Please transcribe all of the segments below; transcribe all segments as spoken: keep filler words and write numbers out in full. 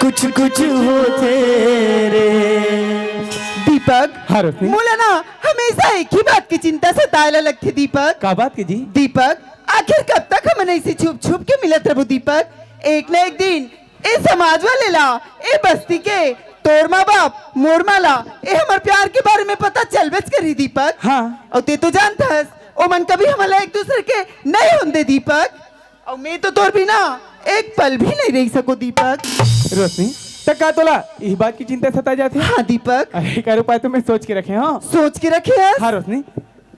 कुछ कुछ होथे रे। दीपक, हाँ, रोशनी। मोला ना हमेशा एक ही बात की चिंता सताए ला लगथे दीपक। का बात की जी? दीपक, आखिर कब तक हमन ऐसे छुप छुप के मिलत रहबो दीपक? एक ना एक दिन ए समाज वाले ला, ए बस्ती के, तोर माँ बाप, मोर माँ ला, ए हमर प्यार के बारे में पता चलबेच करही दीपक। हाँ। अउ ते तो जानत हस, ओमन कभी हमन ला एक दूसरे के नहीं होन दे दीपक। अउ मैं तो तोर बिना एक पल भी नहीं रह सको दीपक। रोशनी, त का तोला इही बात की चिंता सता जाथे? हाँ दीपक। अरे, एकर उपाय तो मैं सोच के रखे हंव। सोच के रखे हस? हाँ रोशनी,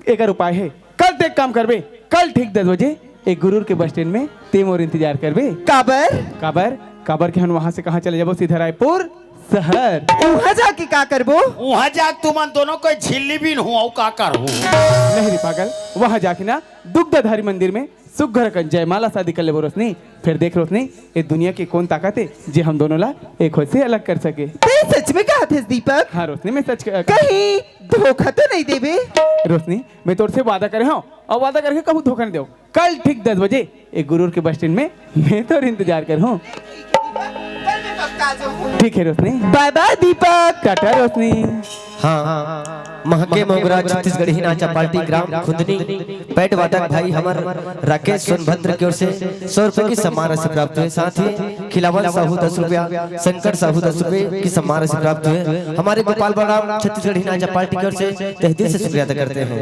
एकर उपाय हे। कल ते एक काम करबे, कल ठीक दस बजे एक गुरूर के बस स्टैंड में ते मोर इंतजार करबे। काबर? काबर? काबर के हम वहां से कहाँ चले जाबो, सीधा रायपुर शहर। उहाँ जाके का करबो? उहाँ जाके तुमन दोनों कोई झिल्ली बीन हूँ, अउ का करहूँ? नहीं रे पागल, वहां जाके ना दुग्धाधारी मंदिर में सुग्घर अकन जयमाला शादी कर लेबो रोशनी। फिर देख रोशनी, ये दुनिया के कौन ताकत हे जे हम दोनों ला एक होए से अलग कर सके। ते सच में कहत हस दीपक? हाँ रोशनी, मैं सच कह कहीं धोखा तो नहीं देबे? रोशनी, मैं तोर से वादा करे हंव अउ वादा करके कभू धोखा नहीं देव। कल ठीक दस बजे एक गुरूर के बस स्टैंड में मैं तोर इंतजार करहूँ। ठीक है रोशनी। बाय बाय दीपक। टाटा रोशनी। हाँ, महके मोगरा छत्तीसगढ़ी नाचा पार्टी ग्राम खुंदनी पैड वादक भाई हमर राकेश सोनभद्र की ओर से सौ रुपए की सम्मान राशि प्राप्त हुए। साथ ही खिलावन साहू दस रुपया, शंकर साहू दस रुपए की सम्मान राशि प्राप्त हुए। हमारे गोपाल बलराम छत्तीसगढ़ी नाचा पार्टी की ओर से तहे दिल से शुक्रिया अदा करते हैं।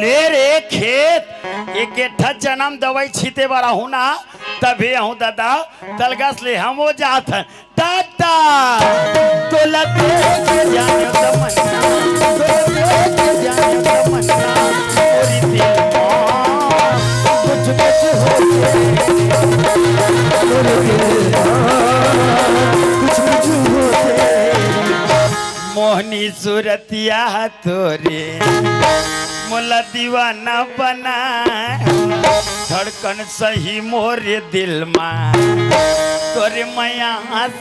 ले रे खेत, एक एठा जन्म दवाई छीते बर आहूँ ना, तभे आहूँ दादा, तलगस ले हमो जात हन। दादा, तोला देख के जाने तमन्ना, तोला देख के जाने तमन्ना, मोरी दिल मा कुछ कुछ होथे, मोरी दिल मा कुछ कुछ होथे। मोहनी सूरतिया तोरे मोला दीवाना बना, धड़कन सही मोरे दिल मा तोरे मया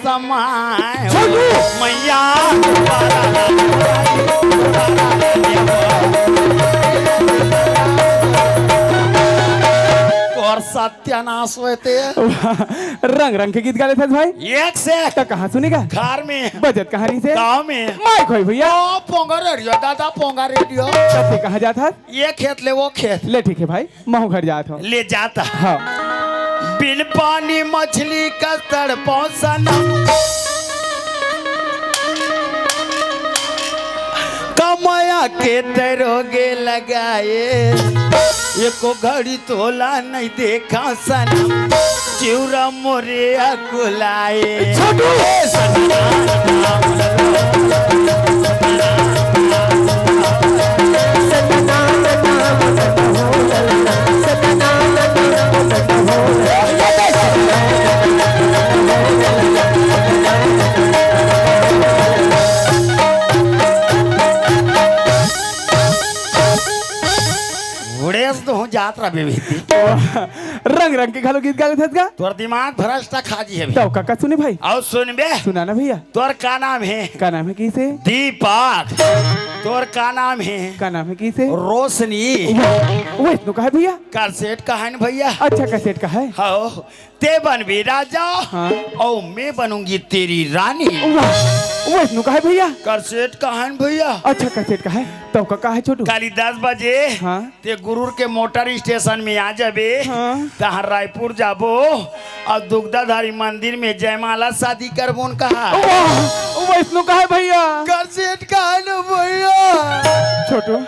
समाए। छोटू! मया तोर सत्यानाश होए ते। रंग रंग के गीत गा लेथस भाई। एक से एक। त कहाँ सुनेगा? घर में। बजत कहाँ रहिसे? गाँव में। माइक होई भैया। ओ, पोंगा रेडियो, दादा पोंगा रेडियो। तब से कहाँ जात हस? ये खेत ले वो खेत। ले ठीक है भाई, महूँ घर जात हूँ। ले जाता। हाँ। बिन पानी मछली का तड़पाओ सनम, कमाया के तरोगे लगाए, एको घड़ी तोला नहीं देखा सनम, चिउरा मोरे अकुलाए। छोटू! उड़ेस तो हूँ जात रहा बेबी। रंग रंग के घलो गीत गा लेथस गा। तोर दिमाग भ्रष्ट खा जी हे अभी। तब का, का सुने भाई? अउ सुनबे। सुना ना भैया। तोर का नाम हे? का नाम हे कइसे? दीपक। तोर का नाम हे? का नाम हे कइसे? रोशनी। वैसनो का हे भैया? कैसेट का हे न भैया। अच्छा, कैसेट का हे। हाँ। ते बनबे राजा, हाँ। अउ मैं बनूंगी तेरी रानी। वाह, वैसनो का हे भैया? कैसेट का हे न भैया। अच्छा, कैसेट का हे। तब का, का हे छोटू? काली दस बजे। हाँ। ते गुरूर के मोटर स्टेशन में आ जाबे, हाँ। तहाँ रायपुर जाबो अउ दुग्धाधारी मंदिर में जयमाला शादी करबोन कहा। वाह, वैसनो का हे भैया। कैसेट का हे न भैया। छोटू,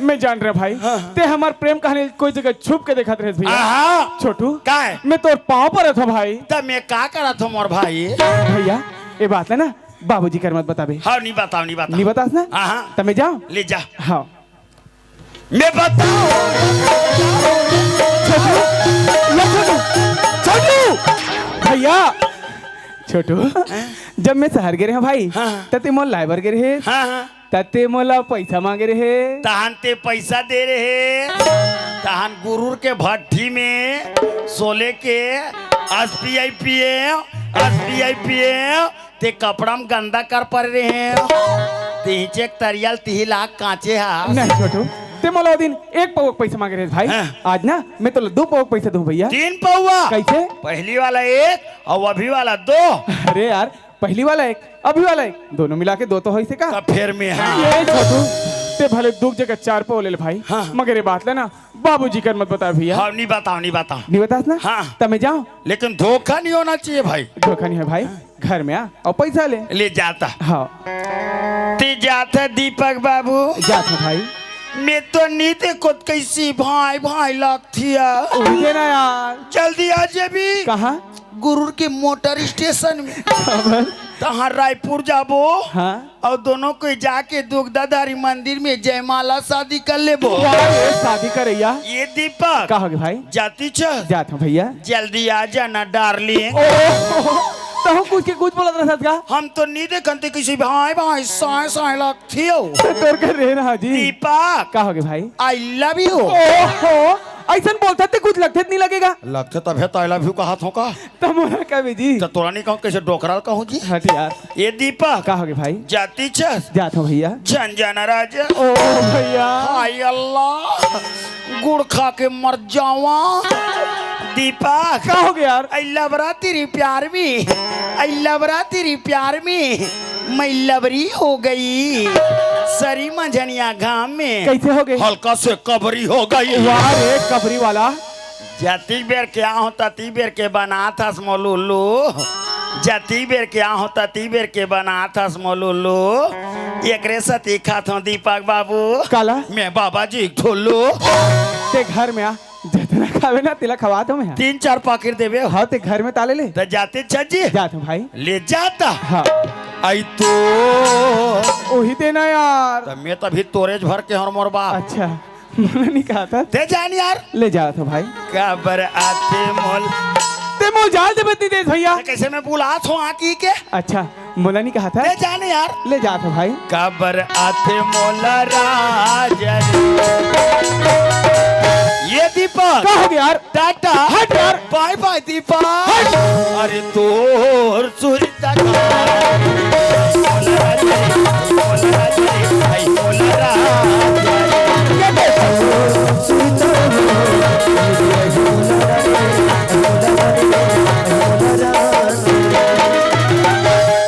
मैं जान रहा भाई, हाँ। ते हमार प्रेम कहानी कोई जगह छुप के देखत रहे भैया। आहा। छोटू, का हे? मैं तोर पाँव परत हूँ भाई। त मैं का करत हूँ मोर भाई? भैया, ये बात हे ना, बाबूजी कर मत बताबे। हाँ, नहीं बताओ, नहीं बताओ। नहीं बतास ना? हाँ, हाँ। त मैं जाऊँ? ले जा। हाँ। मैं बताऊं? छोटू, ये छोटू, छोटू, भैया, छोटू, जब मैं शहर गे रहेंव भाई, हाँ। त ते मोला लाए बर गे रहे, हाँ, हाँ। त ते मोला पैसा मांगे रहे। तहन ते पैसा दे रहे, तहन गुरूर के भट्ठी में सोले के एसबीआई पीए, एसबीआई पीए, ते कपड़ा म गंदा कर परे रहे। तिही चेक तरिया ल तिही लाग कांचे हा। नहीं छोटू, ते मोला ओ दिन एक पउवा के पइसा मांगे रहे भाई। हाँ। आज ना मैं तोला दू पउवा के पइसा दूं भइया। तीन पउवा। कइसे? पहिली वाला एक अउ अभी वाला दो। अरे यार, पहिली वाला एक, अभी वाला एक, दोनों मिला के दो तो होइसे का? त फेर में, हाँ। ए छोटू, ते भले दू के जगह चार पउवा ले ले भाई। हाँ। मगर ए बात ला ना बाबूजी कर मत बता भइया। हाँ, नइ बतांव, नइ बतांव। नइ बतास ना? हाँ। त मैं जांव। लेकिन धोखा नइ होना चाहिए भाई। धोखा नइ हे भाई। घर में आ अउ पइसा ले। ले जात हंव। हाँ। ते जात हस दीपक बाबू। जात हंव भाई। मैं तो नइ देखंव कइसे भाई भाई लगथे। उही दे ना यार। जल्दी आ जाबे। कहाँ? गुरूर के मोटर स्टेशन में। तहाँ रायपुर जाबो। हाँ। अउ दोनों कोई जाके दुगदाधारी मंदिर में जयमाला शादी कर लेबो। वाह, ए शादी करइया। ए दीपक। का होगे भाई? जात हस? जात हंव भइया। जल्दी आ जाना डार्लिंग। ओ, तहूं कुछ के कुछ बोलत रहत हस का? हम तो नइ देखंव ते कइसे भाई भाई साय साय लगथे। तोर कर रे ना जी। दीपक। का होगे भाई? I love you। ओहो, अइसन बोलथस ते कुछ लगथे त नइ लगे गा। लगथे तभे त I love you कहत हंव का? त मोला कबे जी। त तोला नइ कहंव कइसे डोकरा ल कहंव जी? हट यार। ए दीपक। का होगे भाई? जात हस? जात हंव भइया। झन जाना राजा। ओ भइया। हाय अल्लाह, गुड़ खा के मर जावां। दीपक। का होगे यार? I love you तेरे प्यार में, I love you तेरे प्यार में, मैं लबरी हो गई। सरी मंझनिया घाम में। कइसे होगे? हल्का से कबरी हो गई। वाह रे कबरी वाला। जतिक बेर के आहूं ततिक बेर के बनात हस मोर उल्लू। जतिक बेर के आहूं ततिक बेर के बनात हस मोर उल्लू। एकरे सेती खाथंव दीपक बाबू। काला? मैं बाबा जी के ठुल्लू। ते घर में आ, जतना खाबे ना तेला खवाथंव मैं। तीन चार पाकिट देबे। हाँ, ते घर में ताले ले। त जात हस जी? जात हंव भाई। ले जात हस। हाँ। अई तो। उही दे ना यार। त मैं तभी तोरेच भर के हंव मोर बाप। अच्छा। मोला नइ कहत हस। ते जान यार। ले जात हंव भाई। काबर आथे मोला। ते मोला जाल दे बत्ती दे भइया। ते कइसे मैं बुलात हंव आके के? अच्छा, मोला नइ कहत हस। ते जान यार। ले जात हंव भाई। काबर आथे मोला राजा रे। ए दीपक। का होगे यार? टाटा। हट यार। बाय बाय दीपक। हट। अरे तोर सुरता का।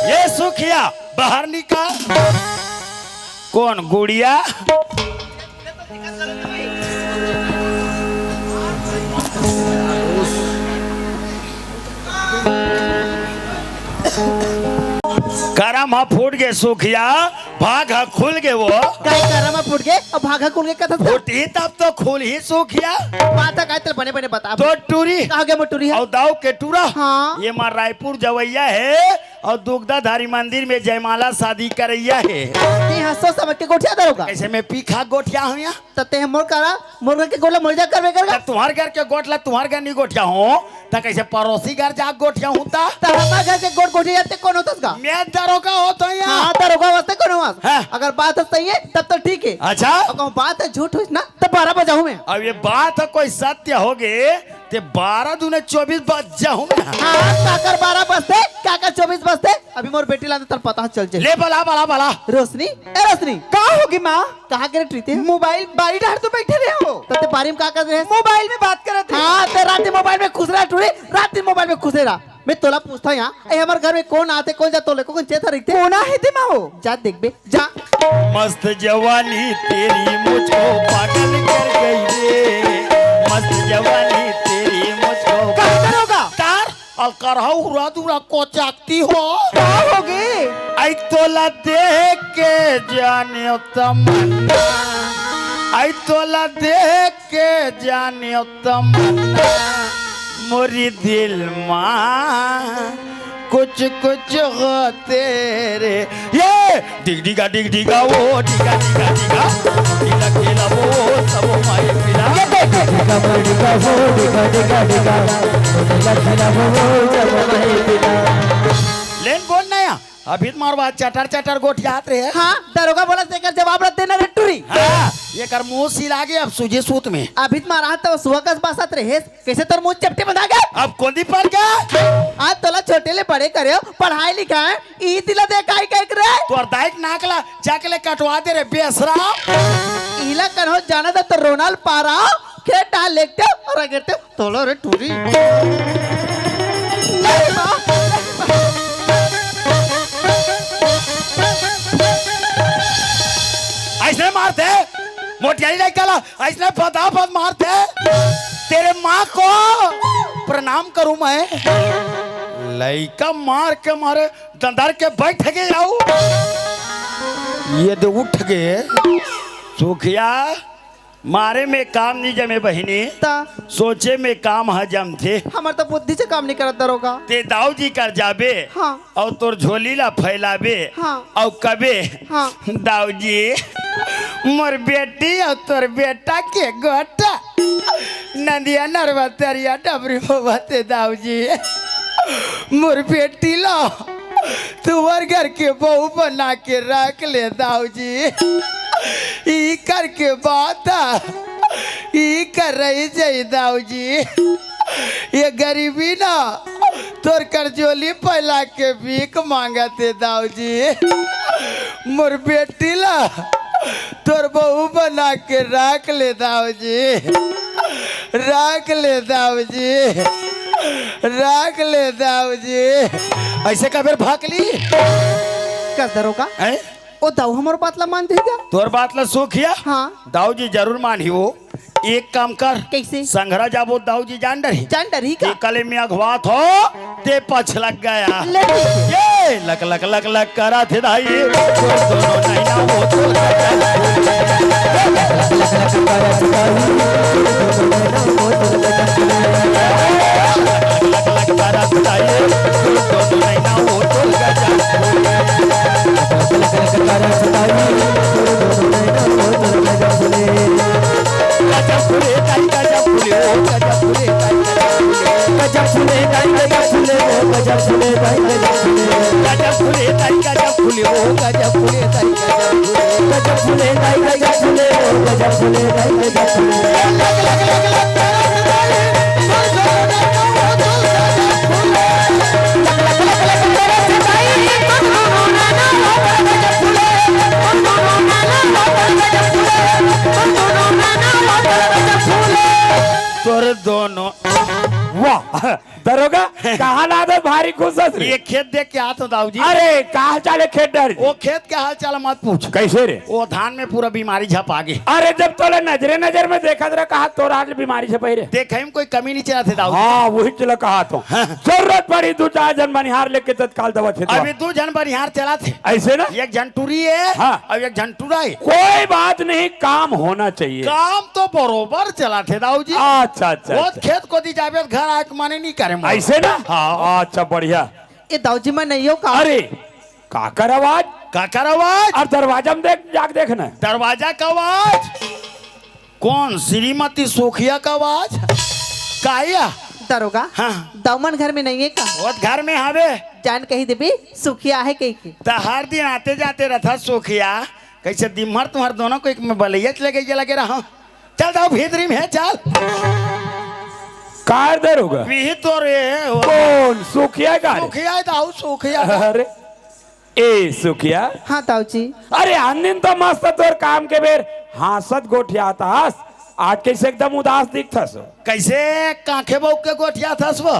ए सुखिया, बाहर निकल। कोन गुड़िया? करम ह फूट गे सुखिया, भाग ह खुल गे वो। काय करम ह फूट गे अउ भाग ह खुल गे कथस का? फूटही तब तो खुलही सुखिया। बात ह काय तेला बने बने बता। तो टूरी। का हो गे मोर टूरी ह? अउ दाऊ के टूरा। हाँ। ए मा रायपुर जवइया हे अउ दुगदाधारी मंदिर में जयमाला शादी करइया हे। ते ह सोच समझ के गोठिया दरोगा। कइसे मैं पीखा गोठिया हंव या? त ते ह मोर करा, मोर घर के गोठ ला मोर जग करबे करगा। त तुम्हर घर के गोठ ला तुम्हर घर नइ गोठिया हंव, त कइसे परोसी घर जा गोठिया हंव त? त हमर घर के गोठ गोठिया जाथे कोन होथस गा? मैं दरोगा होथंव या। हाँ, दरोगा वास्ते कोन होवस? हाँ। अगर बात ह सही हे, तब तो ठीक हे। अच्छा। अउ कहूं बात ह झूठ होइस ना, त बारह बजाहूं मैं। अब ए बात ह कोई सत्य होगे, ते बारह दूने चौबीस बज जाहूं मैं। हाँ, काकर बारह बजथे, काकर चौबीस बजथे, अभी मोर बेटी ला तो तोला पता चल जाही। ले बला, बला, बला। रोशनी, ए रोशनी। का होगे माँ? कहाँ गे रहे टूरी ते? मोबाइल बारी डहर तो बइठे रहे हंव। त ते बारी में का करत रहे? मोबाइल में बात करत रहे। हाँ, ते रात दिन मोबाइल में खुश रहा टूरी, रात दिन मोबाइल में खुश रहा। मैं तोला पूछथंव या, ए हमर घर में कोन आथे, कोन जाथे, तोला कोन चेत रहिथे? कोन आथे माँ वो? जा देखबे, जा। मस्त जवानी तेरी मुझको पागल कर गई रे। मस्त जवानी तेरी मुझको का करोगा? तार अलकरहा उरा दुरा कोचाकती हो। का होगे? अई तोला देख के जानेंव तमन्ना, अई तोला देख के जानेंव तमन्ना, मोरी दिल मा कुछ कुछ होथे रे। ए डिग डिगा, डिग डिगा, ओ डिगा, डिगा, डिगा। डिगा खेला वो सब माई पिला। ए देख, डिगा, डिगा, ओ डिगा, डिगा, डिगा। डिगा खेला वो सब माई पिला। लेन बोल ना या। अभी त मारवा चटर चटर गोठियात रहे। हाँ, दरोगा बोला तेकर जवाब रख देना रे टुरी। हाँ, एकर मुंह सिला गे अब सूझे सूत में। अभी त मारा त सुआ कस बासत रहे। कैसे तोर मुंह चपटे बंधा गे? अब कोंदी पर गे? आज तोला छोटे ले बड़े करे हो, पढ़ाई लिखाई, ई तिला दे काई कह रे? तोर दाई के नाक ला जाके ले कटवा दे रे बेसरा। इला कन्हो जाना त तो रोनाल पारा, खेत डाल लेते और अगरते तोला रे टूरी। ऐसने मारथे, मोटियारी लइका ला ऐसने फटाफट मारथे। तेरे माँ को प्रणाम करूं मैं। लइका मार के मारे दंदर के बैठ गे आऊ। ये दे उठ गे। सुखिया, मारे में काम नहीं जमे बहिनी। ता? सोचे में काम ह जमथे। हमर तो बुद्धि से काम नहीं करत दरोगा। ते दाऊ जी कर जाबे। हाँ। अउ तोर झोली ला फैलाबे। हाँ। अउ कबे, हाँ। दाऊ जी, मोर बेटी अउ तोर बेटा के गोटा नदिया नरवा तरिया डबरी होवत हे दाऊ जी। मोर बेटी ला तुंहर घर के बहू बना के रख ले दाऊ जी। ई कर के बात, ई कर रही जई दाऊ जी। ये गरीबी ना तोर कर झोली फैला के भीख मांगत हे दाऊ जी। मोर बेटी ला तोर बहू बना के रख ले दाऊ जी, रख ले दाऊ जी, रख ले दाऊ जी। ऐसे का बेर भाग ली? कस दरोगा? हैं? ओ दाऊ हमर बात ला मान देगा? तोर बात ला सुखिया? हाँ। दाऊ जी जरूर मानही वो। एक काम कर। कैसे? संघरा जाबो दाऊ जी जान डरही। जान डरही का? ये कले में अघवात हो, ते पछ लग गया। ले। ये लक लक लक लक करा थे दाई, तोर दोनों नैना वो तो लक लक लक करा थे दाई, तोर दोनों नैना वो तो गजब। गजब फूले दाई, गजब फूले, ओ गजब फूले दाई, गजब फूले। गजब फूले दाई, गजब फूले, ओ गजब फूले दाई, गजब फूले। गजब फूले दाई, गजब फूले, ओ गजब फूले दाई, गजब फूले। गजब फूले दाई, गजब फूले, ओ गजब फूले दाई, गजब फूले। तोर दोनों। वाह, दरोगा, कहाँ लादत भारी खुश हस रे? ये खेत देख के आत हो दाऊ जी। अरे, का हाल चाल हे खेत डर? वो खेत के हाल चाल मत पूछ। कैसे रे? वो धान में पूरा बीमारी झपा गे। अरे, जब तोला नजरे नजर में देखत रहा, कहा तोर हाल बीमारी झपई रे? देखे में कोई कमी नहीं चला थे दाऊ जी। हाँ, वही चला कहा तो। हाँ। जरूरत पड़ी दू चार झन बनिहार लेके तत्काल दवा थे तो। अभी दू झन बनिहार चला थे। ऐसे ना? एक झन टूरी है, हाँ। अब एक झन टूरा है। कोई बात नहीं, काम होना चाहिए। काम तो बरोबर चला थे दाऊ जी। अच्छा, अच्छा, वो अच्छा। खेत कोती जाबे त घर आए के मने नहीं करे मोर। ऐसे ना? हाँ। अच्छा, बढ़िया। ए दाऊ जी, मैं नहीं हो का? अरे, काकर आवाज? काकर आवाज? अउ दरवाजा में देख, जाके देख ना। दरवाजा का आवाज? कौन? श्रीमती सोखिया का आवाज? काया? दरोगा, हाँ। दाऊ मन घर में नहीं है का? वो घर में हवे। जान कही देबी, सोखिया है कही के। त हर दिन आते जाते रहता सोखिया। कैसे दिमहर तुम्हर दोनों को एक में बलैया लगे, ये लगे रहा। चल दाऊ भीतरी में, चल। कार दरोगा? पीही तो रे हो। कौन? सोखिया का रे? सोखिया है दाऊ, सोखिया। अरे, ए सोखिया। हाँ दाऊ जी। अरे, आन दिन तो मस्त तोर काम के बेर हाँसत गोठियात हस, आज कैसे एकदम उदास दिखथस? कैसे कांखे बउक के गोठियात हस वो?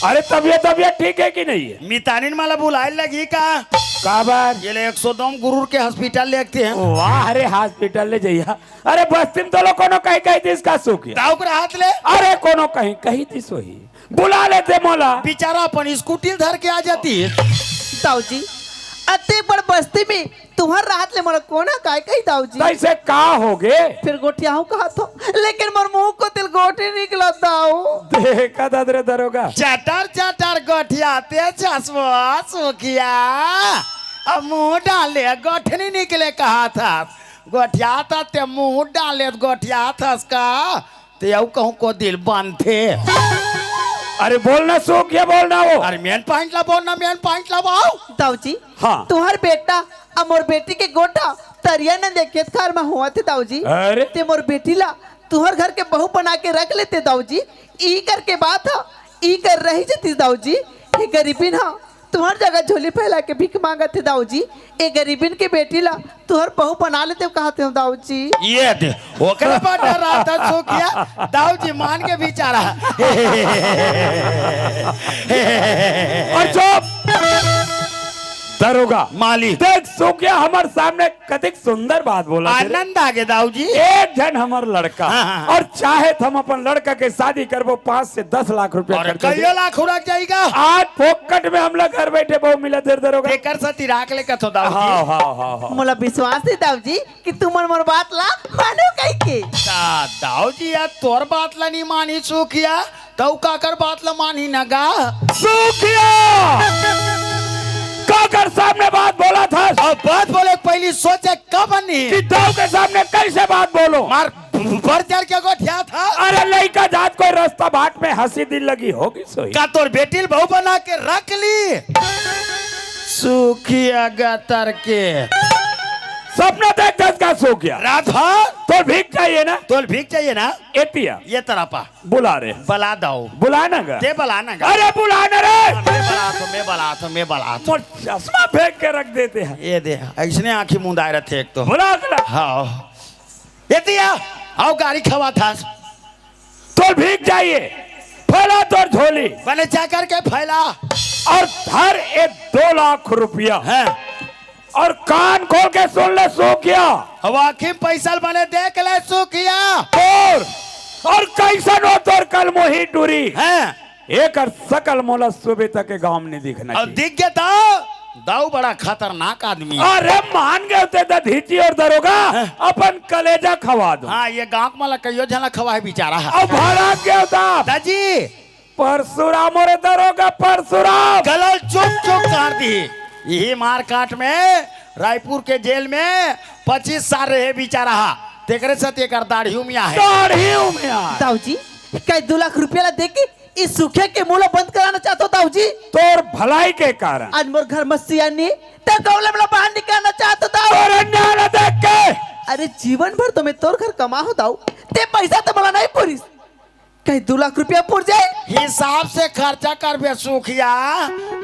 अरे, तबियत, तबियत ठीक है कि नहीं है? मितानिन मला बुलाए लगी का? काबर? ये ले एक सौ दो गुरुर के हॉस्पिटल ले आते हैं। वाह रे, हॉस्पिटल ले जइहा। अरे, बस्ती में तो लोग कोनो कहीं कही दिस का सुखिया? दाऊ के हाथ ले। अरे, कोनो कहीं कही दिस वही। बुला लेते मोला। बेचारा अपन स्कूटी धर के आ जाती। दाऊ जी, अति बड़ बस्ती में तुहर राहत ले मोला कोना काय कही दाऊ जी। तैसे का हो गे? फिर गोठियाहूँ कहा तो, लेकिन मोर मुंह कोती ले गोठ नहीं निकला दाऊ। देखा दाद रे दरोगा। चटर चटर गोठियाते चश्मा सुखिया। अब मुंह डाले गोठ नहीं निकले कहा था। गोठियाता ते मुंह डाले गोठियात हस का? ते अउ कहूँ कोती ले बनथे। अरे बोलना सुखिया, बोलना वो। अरे main point ला बोलना, main point ला वो। दाऊ जी, हाँ। तुहर बेटा अउ मोर बेटी के गोठा तरिया नंदिया खेत खार म होवत हे दाऊ जी। अरे। ते मोर बेटी ला तुहर घर के बहू बना के रख लेते दाऊ जी। ई कर के बात ह, ई कर रही जतिस दाऊ जी। हे गरीबिन ह, तुहर जगह झोली फैला के भीख मांगत हे दाऊ जी। ए गरीबिन के बेटी ला तुहर बहू बना लेते कहत हे दाऊ जी। ये दे, ओकरे पर डर रहा था सुखिया। दाऊ जी मान के बेचारा। अउ चुप। दरोगा। मालिक। देख सुखिया हमर सामने कतिक सुंदर बात बोलथे रे। आनंद आ गे दाऊ जी। एक झन हमर लड़का हाँ, हाँ, हाँ। अउ चाहे त हम अपन लड़का के शादी करबो, पाँच से दस लाख रुपया अरे खर्चा कइयो दे। लाख उड़क जाही गा। आज फोकट में हमला घर बइठे बहू मिलत हे रे दरोगा। तेकर सेती राख ले कथों दाऊ जी। हाँ, हाँ, हाँ, हाँ। मोला विश्वास हे दाऊ जी कि तुमन मोर बात ला मानो कहिके। दा-, दाऊ जी यार तोर बात ला नइ मानही सुखिया, त अउ काकर बात ला मानही न गा? सुखिया! काकर सामने बात बोलथस? अब बात बोले के पहिली सोचे कब नहीं? कि दाऊ के सामने कइसे बात बोलों? मार बढ़ चढ़ के गोठियाथस। अरे लइका जात कोई रस्ता बाट में हंसी दिल लगी होगी सोई। का तोर बेटी ल बहू बना के रख ली? सुखिया गतर के। सपना देखथस का सुखिया? रात भर। तोर भीख चाहिए ना? तोर भीख चाहिए ना? एती आ। ये तरफ आ। बुला रे। बला दाऊ। बुला ना गा। ते बला ना गा। अरे बुला ना रे। मैं बलाथों, मैं बलाथों, मैं बलाथों। मोर चश्मा फेंक के रख देते हैं। ये दे, अइसने आँखी मुंदाए रथे एक तो। बुला, बुला। हाँ। एती आ, अउ गारी खवाथस। तोर भीख चाहिए, फैला तोर झोली। बने चाकर के फैला। अउ धर ए दो लाख रुपया। हाँ। अउ कान खोल के सुन ले सुखिया। अब आँखी म पइसा ल बने देख ले सुखिया। तोर, अउ कइसन हो तोर कलमोही टूरी। हाँ। एकर सकल मोला सुबह तक के गांव में नइ दिखना अउ चाहिए। दिख गे त दाऊ बड़ा खतरनाक आदमी हे। अरे मान गे होते त धीची अउ दरोगा हाँ। अपन कलेजा खवा दो। हाँ, ये गांव के मला कइयो झन ला खवाए बिचारा हे। अउ भड़क गे होता। दाजी। परसुराम रे दरोगा परसुराम। गला ल चुप चुप काट दिही। इही मारकाट में रायपुर के जेल में पच्चीस साल रहे बिचारा हा। तेकरे सेती एकर दाढ़ी उमिया हे। दाढ़ी उमिया। दाऊ जी, कई दू लाख रुपया ला देके ई सुखिया के मुंह ला बंद कराना चाहत हों दाऊ जी। तोर भलाई के कारण। आज मोर घर म सियान नइ हे, त गौलम ला बाहर निकालना चाहत हों दाऊ। तोर अन्याय ला देख के। अरे जीवन भर तो मैं तोर घर कमा हों दाऊ, ते पइसा तो मोला नइ पुरिस। कहीं दू लाख रुपया पुर जाए। हिसाब से खर्चा करबे सुखिया,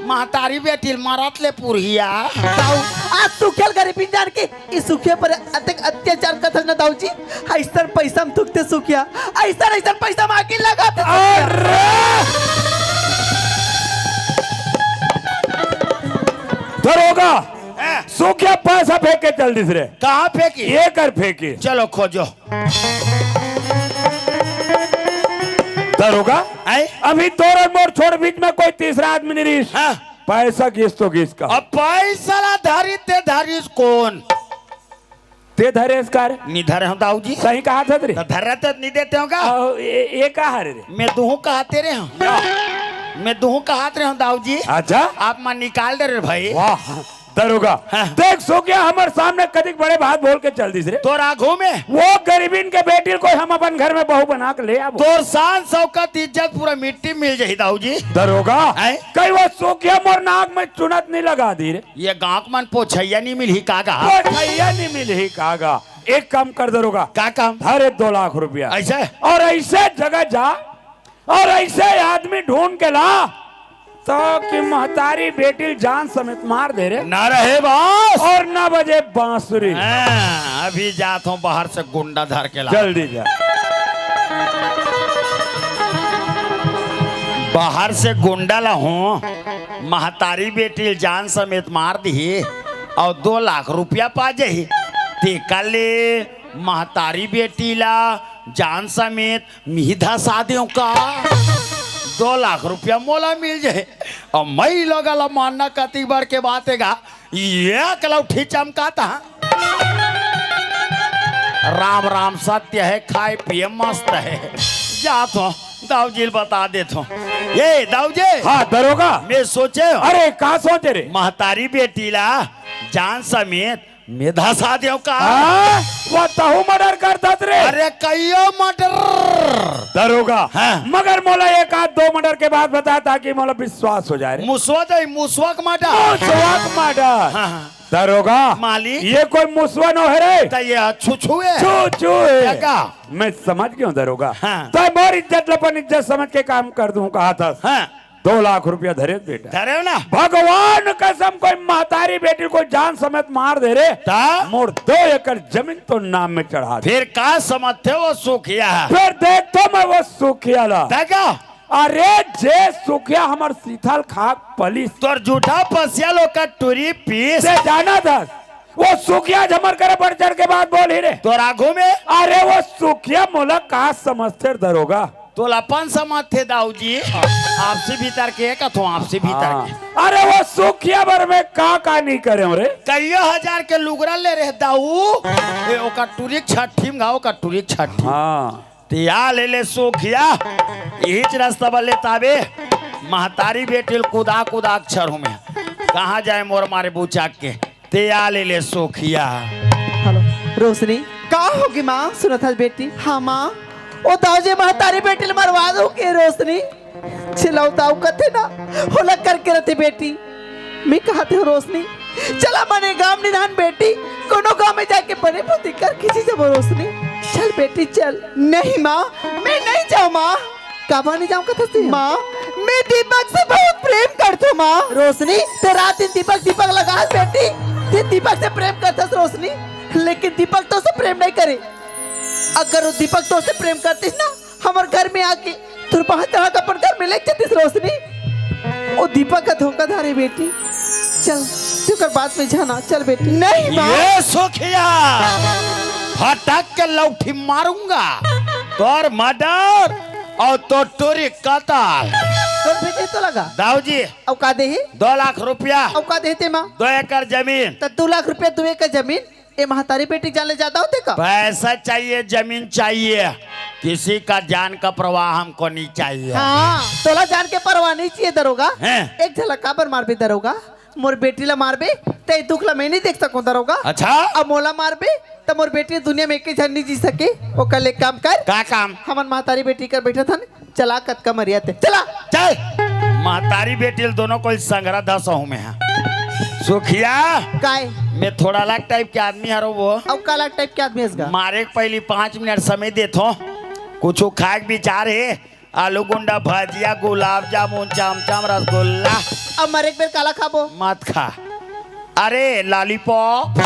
महतारी बेटी ल मरत ले पुरहिया। दाऊ, आज सुखिया ल गरीबिन जान के ई सुखिया पर अतेक अत्याचार करथस न दाऊ जी, अइसन पइसा म थूकथे सुखिया, अइसन अइसन पइसा म आगी लगाथे सुखिया। अरे! दरोगा, हैं? सुखिया पइसा फेंक के चल दिस रे। कहाँ फेंकी? ये कर फेंकी। चलो खोजो। दरोगा, हैं? अभी तोर अउ मोर छोड़ बीच में कोई तीसरा आदमी नइ रहिस। हाँ। पइसा गिस तो गिस का। अब पइसा ला धरी ते धरिस कोन? ते धरेस का रे? नइ धरे हों दाऊ जी। सही कहाथस रे। त धरे ते नइ देते हों का? अहो, ये, ये का हरे रे? मैं दुहूँ कहाते रहे हों। या। मैं दुहूँ कहात रहे हों दाऊ जी। अच्छा। आप मन निकाल दे रे भाई। वाह। दरोगा, हाँ। देख सुखिया हमर सामने कतिक बड़े बात बोल के चल दिस रे। तोर आगू में। वो गरीबिन के बेटी ल कोई हम अपन घर में बहू बना के ले आबो। तोर शान शौकत इज्जत पूरा मिट्टी म मिल जाही दाऊ जी। दरोगा, हैं? कहीं वो सुखिया मोर नाक में चुनत नइ लगा दिस रे। ये गांव के मन पोछइया नइ मिलही का गा? पोछइया नइ मिलही का गा? एक काम कर दरोगा। का काम? धर ए दो लाख रुपया। अइसे? अउ अइसे जगह जा अउ अइसे आदमी ढूंढ के ला, त कि महतारी बेटी ल जान समेत मार दे रे। ना रहे बांस। अउ ना बजे बांसुरी। हाँ, अभी जात हों बाहर से गुंडा धर के ला। जल्दी जा। बाहर से गुंडा लाहूं, महतारी बेटी ल जान समेत मार दिही अउ दो लाख रुपया पा जाही। तेकर ले महतारी बेटी ला जान समेत मिही धसा देंव का? दो लाख रुपया मोला मिल जाही। अब मैं लोगा ला मानना कतिक बड़ के बात हे गा, एक लौठी चमकात हे। राम राम सत्य हे, खाय पिये मस्त हे। जात हों, दाऊ जी ल बता देत हों। ए, दाऊ जी। हाँ, दरोगा। मैं सोचे हों। अरे, का सोचे रे? महतारी बेटी ला जान समेत मैं धसा देव का? हाँ, वो तहू मर्डर करथस रे। अरे कइयो मर्डर। दरोगा, हाँ। मगर मोला एक आध दो मर्डर के बात बता, ताकि मोला विश्वास हो जाए रे। मुसवा दे, मुसवा के मर्डर। मुसवा के मर्डर। हाँ, हाँ। दरोगा, मालिक। ये कोई मुसवा नो हे रे। त ये छुछू हे। छुछू हे। ये का? मैं समझ गेंव दरोगा। हाँ। त मोर इज्जत ल अपन इज्जत समझ के काम कर दूं कहाथस। हाँ। दो लाख रुपया धरे बेटा। धरे ना। भगवान कसम, कोई महतारी बेटी ल कोई जान समेत मार दे रे, ता? मोर दो एकड़ जमीन तोर नाम में चढ़ा दे। फिर का समझथे वो सुखिया? फिर देखथों मैं वो सुखिया ला। देखा? अरे जे सुखिया हमर सीथल खा के पलिस। तोर जूठा पसिया ल ओकर टूरी पीस। ते जानथस, वो सुखिया आज हमर करा बढ़ चढ़ के बात बोलही रे। तोर आगू में? अरे वो सुखिया मोला का समझथे रे दरोगा? तोला अपन समझथे दाऊ जी। आपसी भीतर के कथों, आपसी भीतर हाँ। के। अरे वो सुखिया बर मैं का का नहीं करेंव रे? कइयो हजार के लुगरा ले रहे दाऊ। ए, ओकर टूरी के छट्ठी में गा, ओकर टूरी के छट्ठी। हाँ। ते या ले ले सुखिया, इहीच रस्ता बर ले ताबे। महतारी बेटी ल कुदा कुदा के छरहूं मैं। कहाँ जाए मोर मारे बुचाक के। ते या ले ले सुखिया। हेलो, रोशनी। का होगे माँ? सुनत हस बेटी? हाँ माँ, ओ दाऊ जी महतारी बेटी ल मरवा दो के रोशनी। छिलौताऊ कथे ना, होला करके रथे बेटी। मैं कहत हंव रोशनी, चला मने गाम निधान बेटी, कोनो गाम में जाके बने भूती कर खींची जब रोशनी। चल बेटी चल। नहीं माँ, मैं नहीं जाऊँ माँ। काबर नहीं जाऊँ कथस ते? माँ, मैं दीपक से बहुत प्रेम करथों माँ। रोशनी, ते रात दिन दीपक दीपक लगास बेटी, ते दीपक से प्रेम करथस रोशनी, लेकिन दीपक तोर से प्रेम नहीं करे। अगर वो दीपक तोर से प्रेम करतिस ना, हमर घर में आके तोर बांह चढ़ा के अपन घर में लेके जतिस रोशनी। ओ दीपक का धोखा धारे बेटी। चल, ते ओकर बात में झन आ, चल बेटी। नहीं माँ। ये सुखिया, फटक के लौठी मारूंगा। तोर मर्डर अउ तोर टूरी कतल। कौन भेजे तो लगा? दाऊ जी। अउ का देही? दो लाख रुपया। अउ का देही ते माँ? दो एकड़ जमीन। त दो लाख रुपया, दो एकड़ जमीन, ए महतारी बेटी के जान ले जादा होथे का? पैसा चाहिए, जमीन चाहिए, किसी का जान का परवाह हमको नहीं चाहिए। हाँ, तोला जान के परवाह नहीं चाहिए दरोगा। हैं? एक झलक काबर मारबे दरोगा? मोर बेटी ला मारबे, ते दुख ला मैं नहीं देख सकूं दरोगा। अच्छा। अब मोला मारबे, त मोर बेटी दुनिया में एक झन नहीं जी सके। ओकर ले काम कर। का काम? हमन महतारी बेटी कर बैठत हन, चला कतका मरिया ते। चला। चल। महतारी बेटी ल दोनों कोई संगरा धसहूं मैं हा। सुखिया। काय? मैं थोड़ा अलग टाइप के आदमी हरो वो। अउ का अलग टाइप के आदमी हस गा? मारे के पहली पाँच मिनट समय देथों। कुछ खाए के विचार हे? आलू गुंडा, भजिया, गुलाब जामुन, चमचम, रसगुल्ला। अब मरे के बेर काला खाबो? मत खा। अरे लॉलीपॉप,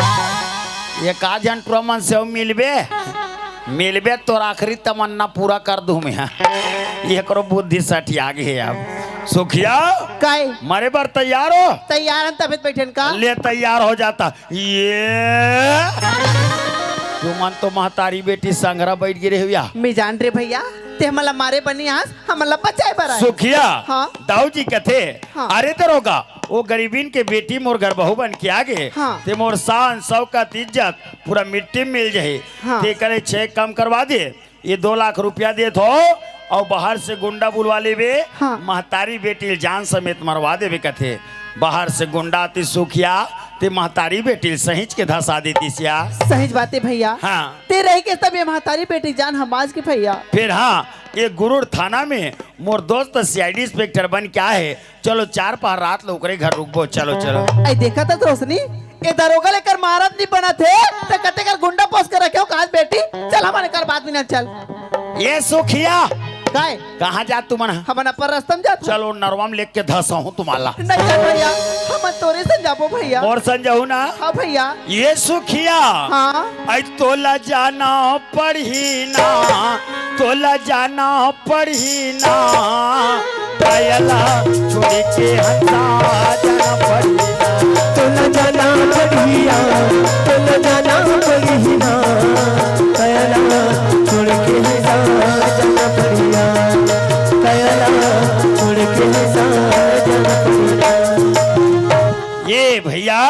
एक आध झन टुरा मन से अउ मिलबे, मिलबे तोर आखिरी तमन्ना पूरा कर दूं मैं। एकरो बुद्धि सठिया गे हे अब। सुखिया, काय? मरे बर तैयार हो? तैयार हन, तबे त बैठेन का? ले तैयार हो जाता। ये तुमन तो महतारी बेटी संगरा बैठ गे रहे भैया। मैं जान रे भैया, ते हमन ला मारे बर नइ आस, हमन ला बचाए बर आए। सुखिया, हाँ। दाऊ जी कथे, हाँ। अरे दरोगा, वो गरीबिन के बेटी मोर घर बहू बन के आ गे, हाँ। ते मोर शान, शौकत, इज्जत पूरा मिट्टी में मिल जाही। हाँ। ते करे छे कम करवा दे, ये दो लाख रुपया देथों, अउ बाहर से गुंडा बुलवा लेबे, हाँ। महतारी बेटी ल जान समेत मरवा देबे कथे। बाहर से गुंडा आतिस सुखिया, ते महतारी बेटी ल सहिंच के धसा देतिस या। सहिंच बात हे भैया। हाँ। ते रहिके तब ये महतारी बेटी जान हम बांच गे भैया। फिर हाँ, ये गुरुड़ थाना में मोर दोस्त सीआईडी इंस्पेक्टर बन के आए हे, चलो चार पहर रात ल ओकरे घर रुकबो, चलो, चलो। अई देखत हस रोशनी, ए दरोगा ल एकर मारत नइ बनत हे, त कते कर गुंडा पोस के रखे हो काज बेटी, चल हमन एकर बात बिना चल। ये सुखिया। काय? कहाँ जात तुमन? हमन अपन रस्ता म जात हन। चलो नरवा म लेके धसहूं तुम्हारा। नहीं जान भैया, हमन तोरे संग जाबो भैया। मोर संग जाहू ना? हाँ भैया। ये सुखिया। हाँ। अई तोला जाना पड़ही ना, तोला जाना पड़ही ना, कायला छोड़ के हंसा जाना पड़ही ना। तोला जाना पड़ही ना, तोला जाना पड़ही ना, कायला छोड़ के हंसा जाना पड़ही ना, कायला छोड़ के हंसा जाना पड़ही ना। ये भैया।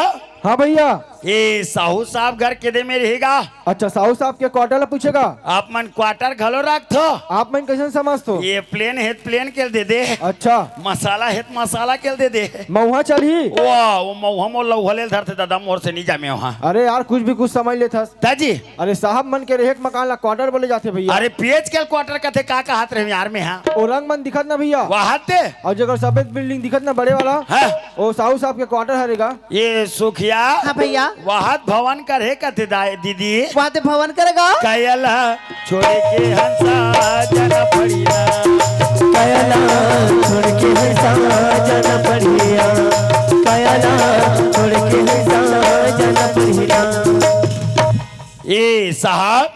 हाँ भैया। ए, साहू साहब घर के दे में रहेगा। अच्छा, साहू साहब के क्वार्टर ला पूछेगा? आप मन क्वार्टर घलो रखथो? आप मन कैसन समझथो? ये प्लेन हे, प्लेन के दे दे। अच्छा। मसाला हे त मसाला के दे दे। मउहा चलही? वाह, वो मउहा मोर लउहा ले धरथे दादा, मोर से नहीं जामे वहाँ। अरे यार, कुछ भी कुछ समझ लेथस। दाजी। अरे साहब मन के रहेक मकान ला क्वार्टर बोले जाथे भैया। अरे पेज के क्वार्टर कथे, का कहत रहे यार में, हाँ। ओ रंग मन दिखत ना भैया। वहाँ ते। और जगह सफेद बिल्डिंग दिखत ना बड़े वाला। हाँ। ओ साहू साहब के क्वार्टर हरेगा। ये सुखिया। हाँ भैया। वहात भवन करे कथे दाई दीदी। वहात भवन करेगा। कयला छोड़ के हंसा जन पड़िया। कयला छोड़ के हंसा जन पड़िया। कयला छोड़ के हंसा जन पड़िया। ए साहब,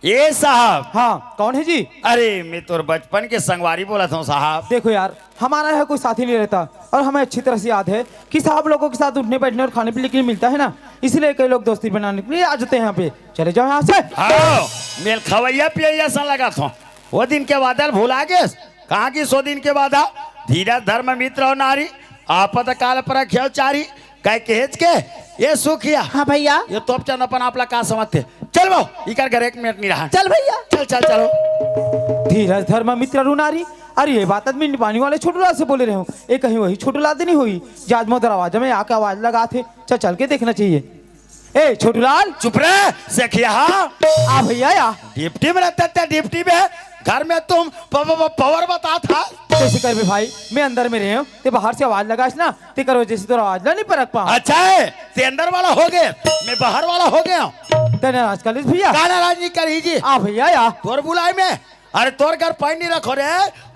ए साहब। हाँ, कौन है जी? अरे, मैं तोर बचपन के संगवारी बोलत हूँ साहब। देखो यार, हमारा यहाँ कोई साथी नहीं रहता और हमें अच्छी तरह से याद है कि साहब लोगों के साथ उठने बैठने और खाने पीने के लिए मिलता है ना, इसलिए कई लोग दोस्ती बनाने के लिए आ जाते हैं यहाँ पे। चले जाओ यहाँ से। हाँ, मेल खवैया पियैया सन लगत हो। वो दिन के बादल भुला गेस? कहाँ की सौ दिन के बाद आ? धीरज धर्म मित्र और नारी, आपत काल पर रख्यो चारी। कह के हेच के, ये सुखिया। हाँ भैया। ये तोपचंद अपन आप ला का समझते? चल वो, इकर घर एक मिनट नहीं रहा। चल भैया। चल, चल, चलो। धीरज धर्म मित्र रुनारी। अरे ये बात आदमी पानी वाले छोटूलाल से बोले रहे हो। ये कहीं वही छोटूलाल तो नहीं हुई? जे आज मोर दरवाजा में आके आवाज लगाथे। चल, चल के देखना चाहिए। ए छोटूलाल। चुप रे, सेखिया। आ भैया या। डिप्टी में रहता था, डिप्टी में। घर में तुम प-, प-, प-, पावर बताथा। कैसे करबे भाई, मैं अंदर में रहे हूँ, ते बाहर से आवाज लगास ना, तेकर वजह से तोर आवाज ला नहीं परख पाऊँ। अच्छा है, ते अंदर वाला हो गए, मैं बाहर वाला हो गया हूँ। ते नाराज कर लिस भैया। का नाराज नहीं करी जी? आ भैया या। तोर बुलाई में, अरे तोर घर पानी नहीं रखो रे,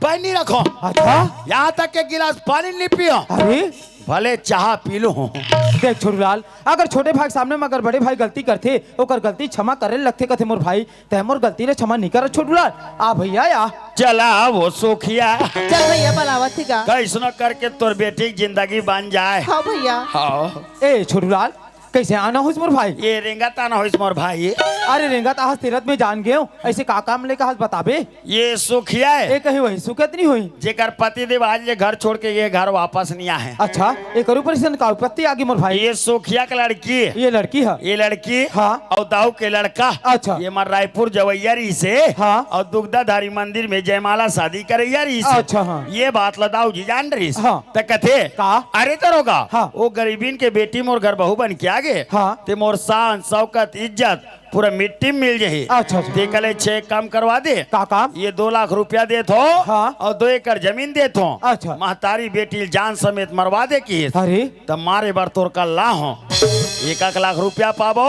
पानी नहीं रखो। अच्छा। यहाँ तक के गिलास पानी नहीं पियो। अरे। भले चाह पी लो। देख छोटूलाल, अगर छोटे भाई के सामने में अगर बड़े भाई गलती करथे, ओकर गलती क्षमा करे लगथे कथे मोर भाई, तै मोर गलती ला क्षमा नहीं कर छोटूलाल। आ भैया या। चला वो सुखिया। चल भैया, बलावत ही का। कैसनो करके तोर बेटी के जिंदगी बन जाए। हाँ भैया। हाँ। ए छोटूलाल, कैसे आना होइस मोर भाई? ये रेंगत आना होइस मोर भाई। अरे रेंगत आहस तेरत में जान गयो, ऐसे का काम लेके आहस बताबे? ये सुखिया है। ये कहीं वही सुखिया तो नहीं हुई? जेकर पति देव आज ये घर छोड़ के ये घर वापस नहीं आए। अच्छा, एकर ऊपर से का विपत्ति आ गई मोर भाई? ये सुखिया के लड़की। ये लड़की है? ये लड़की। हाँ। और दाऊ के लड़का। अच्छा। ये मन रायपुर जवैया रहिसे। हाँ। और दुग्धाधारी मंदिर में जयमाला शादी करैया रहिसे। अच्छा, हाँ। ये बात ला दाऊ जी जान रहिस। हाँ। त कथे, का? अरे दरोगा, हाँ। वो गरीबिन के बेटी मोर घर बहू बन के आ गे। हाँ। ते मोर शान, शौकत, इज्जत पूरा मिट्टी में मिल जाही। अच्छा, अच्छा। ते कले छे काम करवा दे। का काम? ये दो लाख रुपया देत हो। हाँ। और दो एकड़ जमीन देत हो। अच्छा। महतारी बेटी जान समेत मरवा दे की। अरे। त मारे बर तोर कल्ला हो। एक एक लाख रुपया पाबो,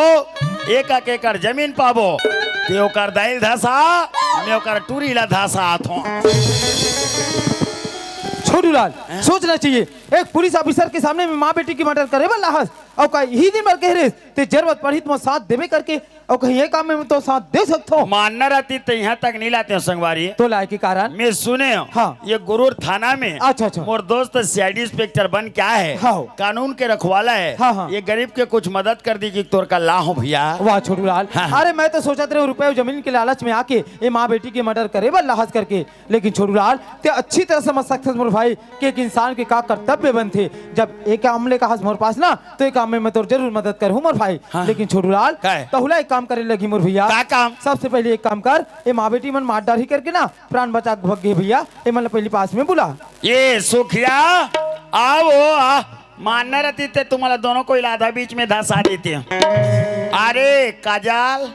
एक एक एकड़ जमीन पाबो। ते ओकर दाइल धसा, मैं ओकर टूरी ला धसा आत हो। छोटूलाल, हाँ। सोचना चाहिए। एक पुलिस ऑफिसर के सामने में माँ बेटी की मर्डर करे वाला हस, और का यही दिन भर कह रहे, ते जरूरत पड़ी तो साथ देवे करके, और कहीं ये काम में तो साथ दे सकथो। मानना रहती तो यहाँ तक नहीं लाते हो संगवारी। तो लाए के कारण? मैं सुने हो, हाँ। ये गुरूर थाना में अच्छा, अच्छा। मोर दोस्त सीआईडी इंस्पेक्टर बन के आए है, हाँ। कानून के रखवाला है, हाँ, हाँ। ये गरीब के कुछ मदद कर दी कि तोर कल्ला हो भैया। वाह छोटूलाल, हाँ, हाँ। अरे मैं तो सोचत रहे रुपये जमीन के लालच में आके ये माँ बेटी के मर्डर करे बर लाहस करके, लेकिन छोटूलाल, ते अच्छी तरह समझ सकथस मोर भाई कि एक इंसान के का कर्तव्य बनथे। जब एक काम ले कहस मोर पास ना, तो एक काम में मैं तोर जरूर मदद करहूँ मोर भाई। हाँ। लेकिन छोटूलाल, का है? तहुला एक काम करे लगी मोर भैया। का काम? सबसे पहले एक काम कर, ए माँ बेटी मन मार डारही करके ना, प्राण बचा के भग गे भैया। ए मन ला पहली पास में बुला। ये सुखिया, आओ, आ, मानना रहती ते तुम्हारा दोनों को इलाधा बीच में धंसा देते हैं। अरे काजल।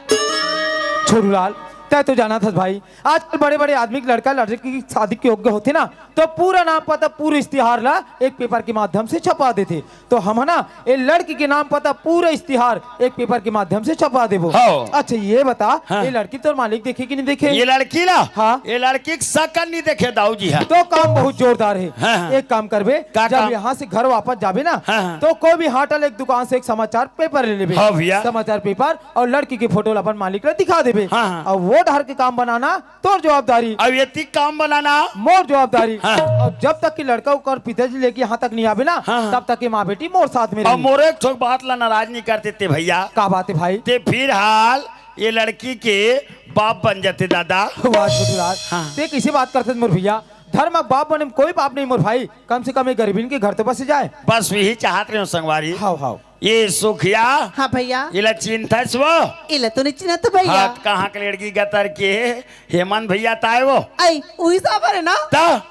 छोटूलाल, तै तो जाना था भाई, आजकल बड़े-बड़े आदमी के लड़का लड़की की शादी के योग्य होथे ना, तो पूरा नाम पता, पूरा इश्तिहार ला एक पेपर के माध्यम से छपवा देथे। तो हम है ना, ये लड़की के नाम पता, पूरा इश्तिहार एक पेपर के माध्यम से छपवा देबो। हाँ। अच्छा, ये बता, हाँ। ये लड़की तोर मालिक देखे कि नहीं देखे? ये लड़की ला? हाँ। ये लड़की के सकल नहीं देखे दाऊ जी है। तो काम बहुत जोरदार है। हाँ, हाँ। एक काम करबे, का जब काम? यहाँ से घर वापस जाबे ना, हाँ, हाँ। तो कोई भी हाटल एक दुकान से एक समाचार पेपर ले लेबे। हाँ भैया। समाचार पेपर और लड़की के फोटो ला अपन मालिक ला दिखा देबे। हाँ, हाँ। और वो डहर के काम बनाना तोर जवाबदारी। अब ये तीक काम बनाना। मोर जवाबदारी। हाँ। और जब तक कि लड़का ओकर पिताजी लेके यहाँ तक नहीं आबे ना, हाँ, हाँ। तब तक ये माँ बेटी मोर साथ में और रही। मोर एक ठोक बात ला नाराज नहीं कर देते भैया। का बात है भाई? ते फिलहाल ये लड़की के बाप बन जाते दादा। वाह छोटूलाल। हाँ। ते कैसे बात करते मोर भैया? धर्म बाप बने में कोई पाप नहीं मोर भाई, कम से कम एक गरीबिन के घर तो बस जाए। बस वही चाहत रहे हो संगवारी। हाव, हाव। ये सुखिया। हाँ भैया। इला चिन्हथस वो? इला तो नहीं चिन्हत भैया। हाँ, कहाँ के लड़की गतर के? हेमंत भैया ताय वो। आई, उही साबर है ना? त?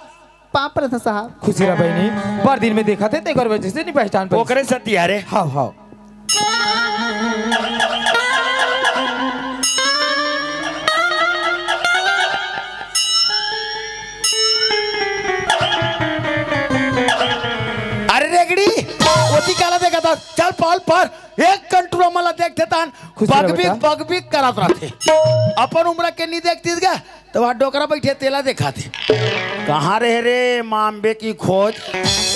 पाँव परत हँव साहब। खुशी रह बहिनी, बड़ दिन में देखत हे, तेकर वजह से नहीं पहचान पाइस। ओकरे सती हरे। हाँ, हाँ। अरे रेगड़ी, ओती काला देखत हस? चल पल पर, एक कन टुरा मन ला देखथे तहन खुशी रह बकबिक, बेटा। बकबिक करत रहिथे। अपन उम्र के नहीं देखतिस गा, त वहाँ डोकरा बइठे तेला देखाथे। कहाँ रहे रे माँ अम्बे की खोज?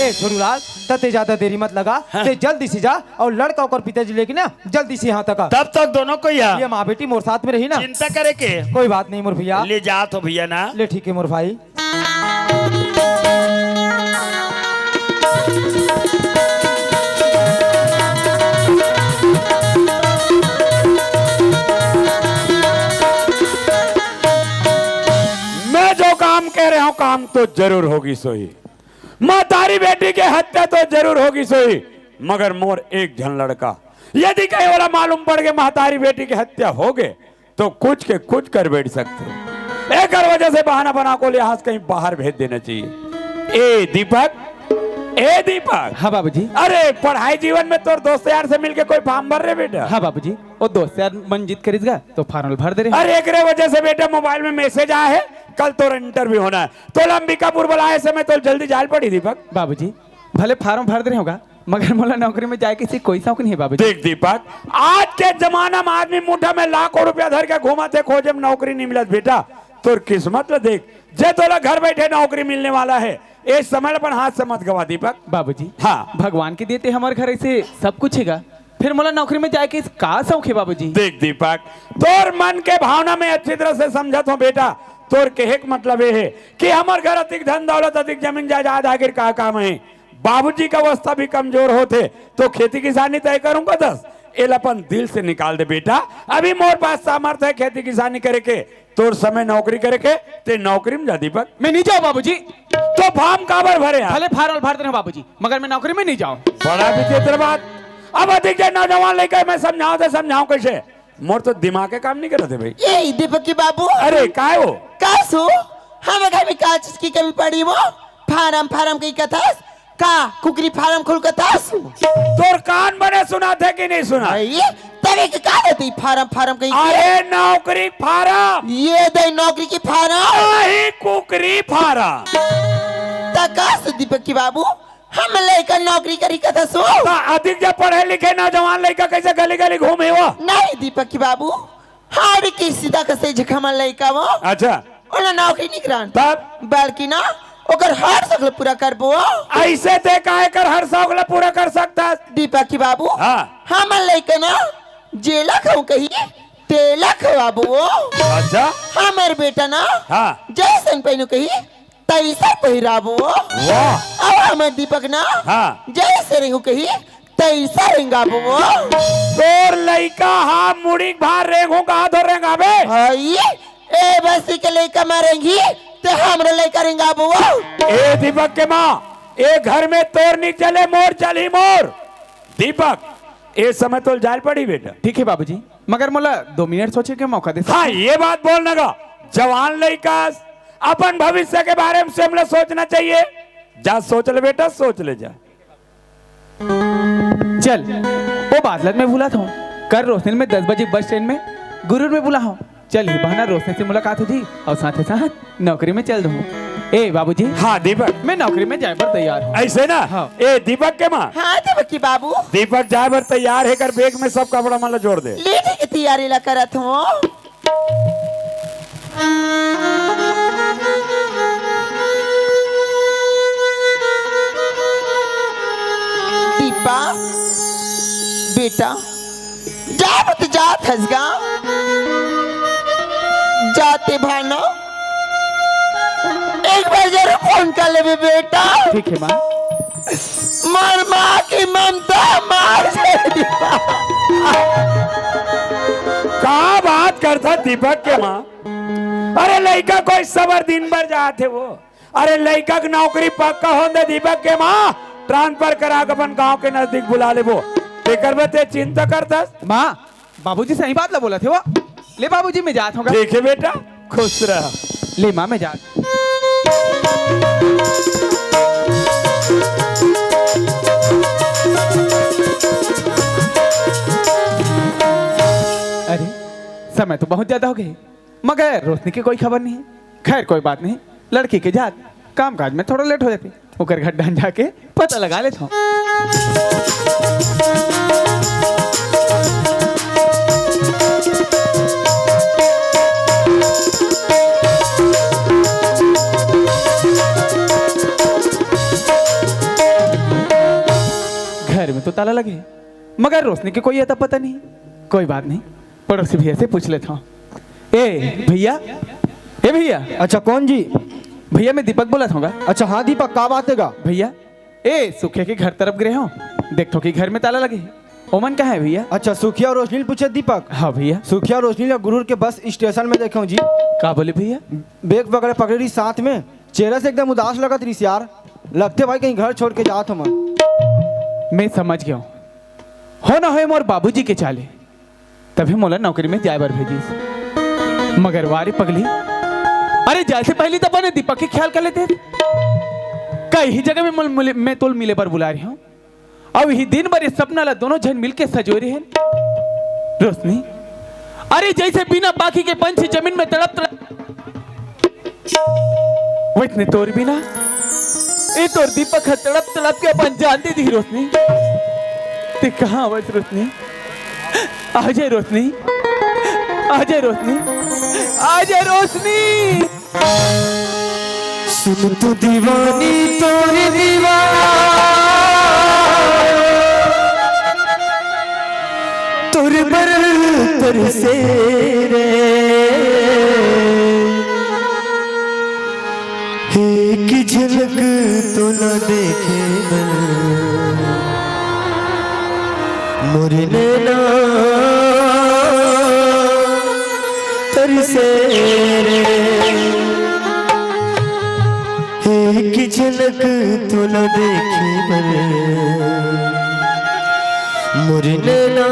ए छोरूलाल, त तें जादा देरी मत लगा, हाँ। तें जल्दी से जा अउ लड़का ओकर पिताजी लेके ना जल्दी से यहाँ तक आ। तब तक दोनों कोई आ। ये माँ बेटी मोर साथ में रही ना। चिंता करे के? कोई बात नहीं मोर भैया। ले जात हँव भैया ना। ले ठीक है मोर भाई। मैं जो काम कह रहा हूँ, काम तो जरूर होगिस होही। महतारी बेटी के हत्या तो जरूर होगिस होही, मगर मोर एक झन लड़का, यदि कहीं ओला मालूम पड़ गे महतारी बेटी के हत्या होगे, तो कुछ के कुछ कर बैठ सकथे। एकर वजह से बहाना बना के ओला यहाँ से कहीं बाहर भेज देना चाहिए। ए दीपक, ए दीपक। हाँ बाबूजी। अरे, पढ़ाई जीवन में तोर दोस्त यार से मिलके कोई form भर रे बेटा? हाँ बाबूजी, वो दोस्त यार मन जिद करिस गा, तो form भर दे रहे। अरे, एकरे वजह से बेटा mobile में message आए हे, कल तोर interview होना हे, तोला अंबिकापुर बुलाए हे, समय तोला जल्दी जाए ल पड़ी दीपक। बाबूजी, भले form भर दे रहे हँव गा, मगर मोला नौकरी में जाए के से कोई शौक नहीं है बाबूजी। देख दीपक, आज के जमाना में आदमी मुठा में लाखों रुपया धर के घूमत हे, खोजे में नौकरी नहीं मिलत बेटा। तोर किस्मत ल देख, जे तोला घर बैठे नौकरी मिलने वाला है, ए समय ल अपन हाथ से मत गवा दीपक। बाबूजी, हाँ। भगवान के देते हमर घर ऐसे सब कुछ है गा, फिर मोला नौकरी में जाए के का शौक है बाबूजी? देख दीपक, तोर मन के भावना में अच्छी तरह से समझत हँव बेटा। तोर कहे के मतलब ये है कि हमर घर अधिक धन दौलत, अधिक जमीन जायदाद आखिर का काम है? बाबूजी का अवस्था भी कमजोर होथे, तो खेती किसानी तय करूँ कथस? एला अपन दिल से निकाल दे बेटा। अभी मोर पास सामर्थ्य है खेती किसानी करे के, तोर समय नौकरी करे के, तें नौकरी में जा दीपक। मैं नहीं जाऊँ बाबूजी। तो form काबर भरे यार? भले form भर दे रहे हँव बाबूजी, मगर मैं नौकरी में नहीं जाऊँ। बड़ा विचित्र बात। अब अधिक जे नौजवान लइका मैं समझावँव त समझावँव कइसे? मोर तो दिमाग के काम नहीं करत हे भाई। ए दीपक के बाबू। अरे काय हो? का सो? हमर घर में का चीज की कमी पड़ी वो? Form, form कही कथस? का कुकरी farm खोल कथस? तोर कान बने सुनाथे कि नहीं सुना? अरे, तभे के का देथे farm, farm कही के? अरे, नौकरी farm। ये दे नौकरी की farm। नहीं, कुकरी farm। त का से दीपक की बाबू, हम लइका नौकरी करी कथस? त अधिक जब पढ़े लिखे नौजवान लइका कैसे गली गली घूमे वो? नहीं दीपक की बाबू, हाड़ी के सीधा कसे झखमा लइका वो। अच्छा। ओला नौकरी नहीं करान। तब? बल्कि ना, ओकर हर शौक ल पूरा करबो। ऐसे ते काय कर हर शौक ल पूरा कर सकथस? दीपक की बाबू, हाँ। हमर लइका ना, जेला खाऊं कही, तेला खवाबो। अच्छा। हमर बेटा ना, हाँ। जैसन पहनू कही, तैसा पहिराबो। वाह। अब हमर दीपक ना, हाँ। जैसे रहू कही, तैसा रेंगाबो। तोर लइका हा मुड़ी के भार रेंगहूं कहा तो रेंगाबे? हई, ए बस्ती के लइका मा रेंगी, ते हमरो लइका रेंगाबो। ए दीपक के माँ, ए घर में तोर नी चले, मोर चलही मोर। दीपक, ए समय तोल जाय ल पड़ी बेटा। ठीक है बाबूजी, मगर मोला दो मिनट सोचे के मौका दे सकत हाँ, हव? ये बात बोल न गा, जवान लइका, अपन भविष्य के बारे में से हमला सोचना चाहिए। जा सोच ले बेटा, सोच ले जा। चल, वो बात ल मैं भुलात हूँ। कल रोशनी में दस बजे बस स्टैंड में गुरूर में बुला हूँ। चल, ये बहाना रोशनी से मुलाकात हो जी और साथ ही साथ नौकरी में चल दूँ। ए बाबूजी। हाँ दीपक। मैं नौकरी में जाए बर तैयार हूँ। ऐसे ना? हाँ। ए दीपक के माँ। हाँ दीपक की बाबू। दीपक जाए बर तैयार हे, कर बैग में सब कपड़ा मन ला जोड़ दे। ले ठीक है, तैयारी ला करत हूँ। दीपा, बेटा, जाबे त जात हस गा, जाते भाना एक बार जरूर फोन कर लेबे बेटा। ठीक है माँ। मोर माँ की ममता मार दे दीपा। का बात करथा दीपक के माँ? अरे लइका कोई सबर दिन भर जात हे वो। अरे लइका के नौकरी पक्का होन दे दीपक के माँ, transfer करा के अपन गांव के नजदीक बुला लेबो। तेकर बर ते चिंता करथस? माँ, बाबूजी सही बात ला बोलत हे वो। ले बाबूजी, मैं जात हँव गा। ठीक हे बेटा, खुश रह। ले माँ, मैं जात। अरे, समय तो बहुत ज्यादा हो गे। मगर रोशनी के कोई खबर नहीं हे। खैर, कोई बात नहीं, लड़की के जात, काम काज में थोड़ा लेट हो जाथे, ओकर घर डहन जाके पता लगा लेथँव। घर में तो ताला लगे हे, मगर रोशनी के कोई अता पता नहीं। कोई बात नहीं, पड़ोसी भैया से पूछ लेथँव। ए भैया, ए भैया। अच्छा, कौन जी? भैया, मैं दीपक बोलत हँव गा। अच्छा हाँ दीपक, का बात हे गा? भैया, ए सुखिया के घर तरफ गे रहेंव, देखथँव कि घर में ताला लगे हे। ओमन कहाँ हे भैया? अच्छा, सुखिया अउ रोशनी ल पूछे दीपक? हाँ भैया। सुखिया अउ रोशनी ल गुरूर के बस स्टेशन में देखेंव जी। का बोले भैया? बैग वगैरह पकड़े रहिस साथ में, चेहरा से एकदम उदास लगत रहिस यार। लगथे भाई कहीं घर छोड़ के जात हे ओमन। मैं समझ गेंव। हो ना होय मोर बाबूजी के चाल हे, तभे मोला नौकरी में जाय बर भेजिस। मगर वा रे पगली, अरे जाय से पहिली त अपन दीपक के ख्याल कर लेते। का इही जगह में मोल-, मोले-, मैं तोल मिले बर बुलाय रहेंव? अउ इही दिन बर ये सपना ला दोनों झन मिलके सजोय रहेन। रोशनी, अरे जैसे बिना पाखी के पंछी जमीन में तड़प तड़प वइसने तोर बिना ए तोर दीपक ह तड़प तड़प के अपन जान दे दिही रोशनी। ते कहाँ हवस रोशनी? आ जा रोशनी, आ जा रोशनी, आ जा रोशनी। सुन तू दीवानी तोर दीवाना तोर बर तरसे रे। एक झलक तोला देखे बर मोर नैना तरसे रे। एक झलक तोला देखे बर मोर नैना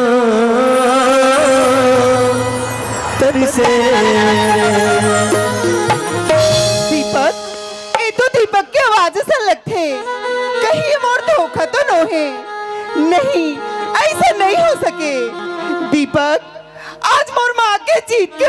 तरसे रे। दीपक, ए तो दीपक के आवाज असन लगथे। कहीं मोर धोखा तो नोहे? नहीं, अइसा नहीं हो सके। दीपक, आज मोर माँ के जीत के